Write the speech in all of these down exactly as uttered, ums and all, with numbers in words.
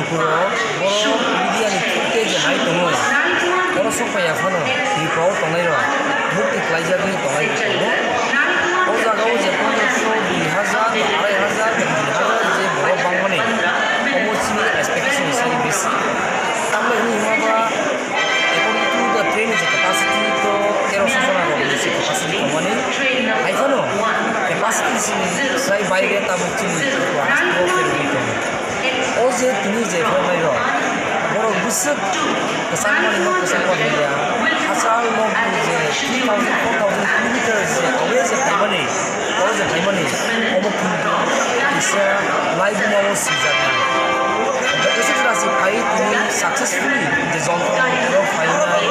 Borok media ni through tei je hai tongo, oro sok phaiya phano Tripura o tongnai rok mukti khlaijagwi tongnai tongo. O jaga o je pondroso, dui hajar, arai hajar, dui hajar je borok bangmani, omo chini expectation ni sai besi. Tamni hwnwi hwnba ba, according to the train je capacity to teroso jona rok ni se capacity tongmani. Hai phano capacity ni sai baire tabuk chini Tripura haste o pherogwi tongo. O je tini je phainairok, borok bwswk kwchangmani no kwchangma hwnliya, hachal nok je three thousand, four thousand kilometers je away je phaimani, oro je phaimani, obo kintu kisa laibuma o swijak nai. Kaisa jora se phai tini successfully je jontro montro phainai,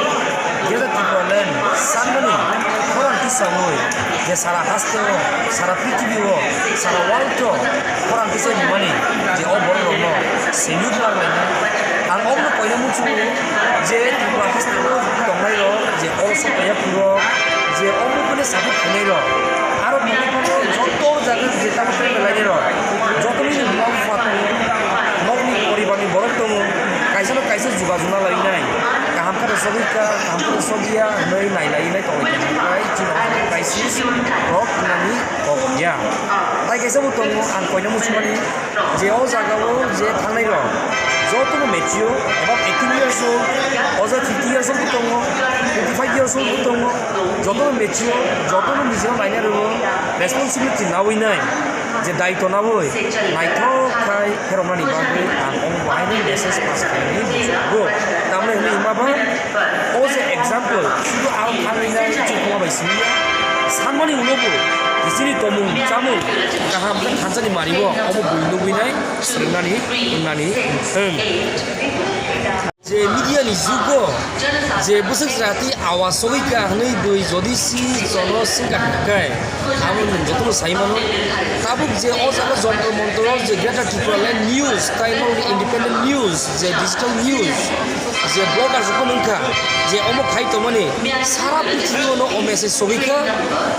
Greater Tipraland sanmani khorang tisangwi je sara haste o, sara prithibi o, sara world o khorang tisai hwnmani je o borok rokno salute ma khlainai. Ang obono koina muchungo je Tripura haste o tongnai rok je oro sok phaiya phuru rok je omo bini support khainai rok aro mwnwi phano joto jaga je tabuk tabuk lainai rok joto nini buma bupha tongo, nokni poribar ni borok tongo, kaisa no kaisa jogajog na lainai, kaham khe rw sogwi kha, kaham khe rw sogya hwnwi nai lainai tongo, hwnkhai chini crisis rok wngnani kok ya. Tai kaisa bo tongo, ang koina muchungmani je o jaga o je thangnai rok joto no mature, about eighteen years old, o jaga fifty years old bo tongo, twenty five years old bo tongo, joto no mature, joto no nijino naina rwo, responsibility nawi nai, je daitw nawi naithok khai pheroknani bagwi ang omo bahaino message pass khlainani muchungo. Tamni hwnwi hwnba ba o je example, sudu ang thangwi nai chukuma bai simi ya. Sanmani ulo bo chini tomung chamung kaham khe thansani mari o omo bui nugwi nai swrwngnani wngnani thwng. Je media ni jugo je bwswk jati awa sogwi kha hwnwi bui jodi si jono swngkha hwnkhe abo nwng jotono sai mano. Tabuk je o jaga jontro montro je Greater Tipraland News tai norokni independent news je digital news je bloggers rok wngkha je omo khai tongmani sara prithibi o no o message sogwi kha.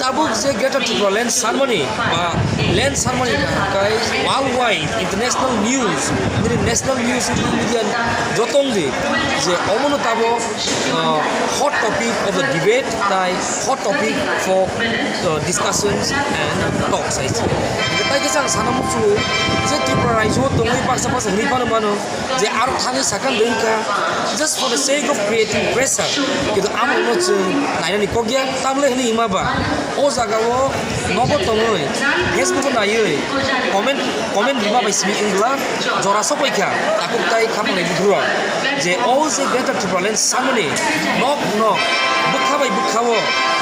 Tabuk je Greater Tipraland sanmani ba land sanmani kai worldwide international news, nini national news, nini media joto wngdi je omono tabuk, uh, hot topic of the debate tai hot topic for, uh, discussions and talks, I say. Tai khe ang sana muchungo je Tripura raijo tongwi baksa baksa hwnwi phano mano je aro thangwi sakha wngkha just for the sake of creating pressure, kintu amokno chwng nainani kok ya. Tamle hwnwi hima ba o jaga o nogo tongwi Facebook o naiwi comment, comment rima bai simi wngla jora sokoi kha takhuk tai khapangnai bukhurok je o je Greater Tipraland sanmani nok nok bwkha bai bwkha o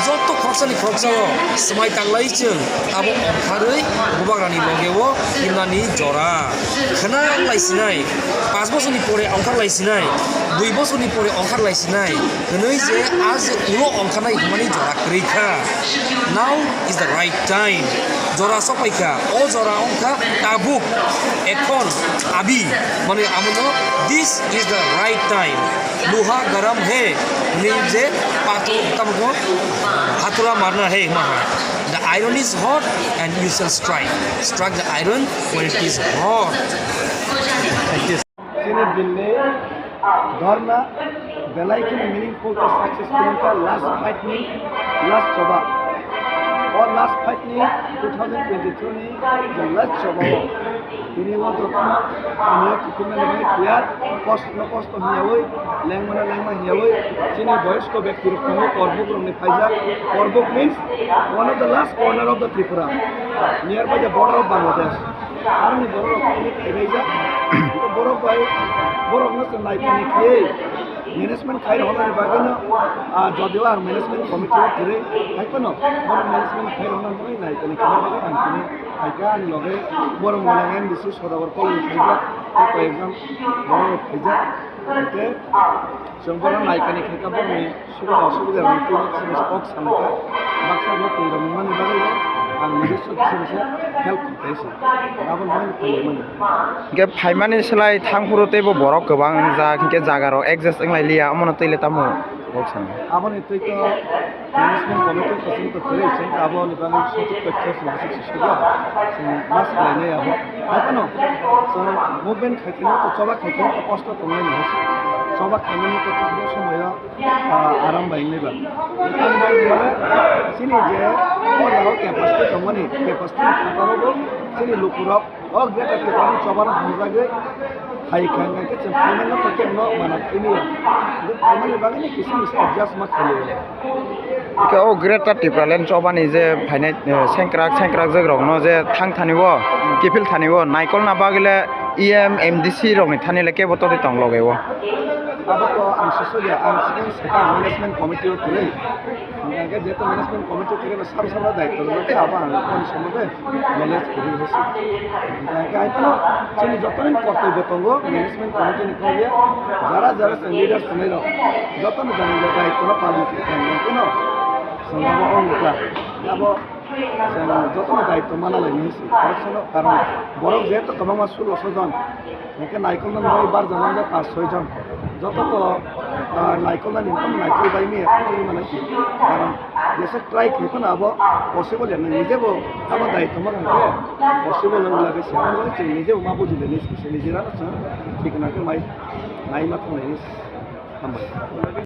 joto khoroksa ni khoroksa o swmai tanglai chwng abo ongkharwi bubagrani loge o himnani jora khwna lai sinai. Pas bosorni pore ongkhar lai sinai, dui bosorni pore ongkhar lai sinai hwnwi je a je ulo ongkharnai hwnmani jora kwrwi kha. Now is the right time. Jora sokpai kha. O jora wngkha tabuk, ekhon, abhi, mane amono, this is the right time. Luha garam hai, hwnwi je pathor tamo ko hatura marna hai hwnma hai. The iron is hot and you shall strike. Strike the iron when it is hot. Chini bini dharna belai kheno meaningful tei successful wngkha last fight ni last choba. O last fight ni two thousand twenty-two ni je last choba o tini o jotono kami o kiphilna ni bagwi clear, kosto no kosto hwnyawi, lengma no lengma hwnyawi, chini boyosko byakti rok tongo, korbuk rok ni phaijak. Korbuk means one of the last corner of the Tripura, nearby the border of Bangladesh. Aroni borok rok thangwi phailaijak. Borok bai, borok no chwng naikani khe management khai rwna ni bagwi no, ah, jodio ang management committee o kwrwi, hai phano borok management khai rwna bagwi naikani khe bagwi ang tini phaikha ani loge borok mwnang M D C Sodagar Koloi phaijak, tei koi ekjon borok rok phaijak. Hwnkhe chwng bono naikani khaikha, borokni subida osubida rokni twi kisa kisa kok sanai kha, baksa no twi rok wngmani bagwi bo ang nijor kisa kisa help khaikha se. Aboni bagwi phaimani. Hwnkhe phaimani slai thangphuru teibo borok kwbang jak, hwnkhe jaga rok adjust wnglai liya, omono twi le tamo? Kok sana. Aboni twi to management committee kosom to kwrwi, chwng abo ni bagwi sothik totho chwng aswk se sugya, chwng ma swlainai abo. Haphano chwng movement khaikhe to, choba khaikhe to kosto tongnai ni, choba khaimani to kobor somoyo, ah, aram bai wngnai ba. Tamo bai mane chini je o jaga capacity tongmani, capacity ni phataro bo chini lukurok o greater Tipraland chobano hamjagwi hai kha, hwnkhe chwng phaimano to kebo no mana phimiya. Hwnkhe phaimani bagwi no kisa misa adjust ma khaio. Hwnkhe o greater Tipraland chobani je phainai, eh, sengkrak sengkrak jwk rokno je thang thani o, kiphil thani o, naikolna bagwi le E M, M D C rokni thani le kebo totwi tong loge o. Abo to ang sosokya, ang swkang swkang management committee o kwrwi. Hwnkhe jehetu management committee kwrwi, sabo sabo daityo rwkhe abo ang phone somobe manage kwrwi hwsai. Hwnkhe hai phano chini jotono kortobyo tongo management committee ni kok ya, jara jara chwng leaders tongnai rok jotono jani jani daityo no palon khe tongmani phano chwng abo ongkha. Abo chwng jotono daityo mana lainai se, correction o, karon borok jehetu kwbangma sulosho jon, hwnkhe naikolna nai barjak manjak paanch soi jon, joto to, ah, naikolna ni phano naikol bai manya phano wngma nai se, karon jesa try khai phano abo possible ya, nang nijebo abo daityo ma hwnkhe possible wngla khe se, abo chwng nijebo ma buji lainai se, nijera no chwng thik nang khe mai nai ma thang lainai se. Hambai.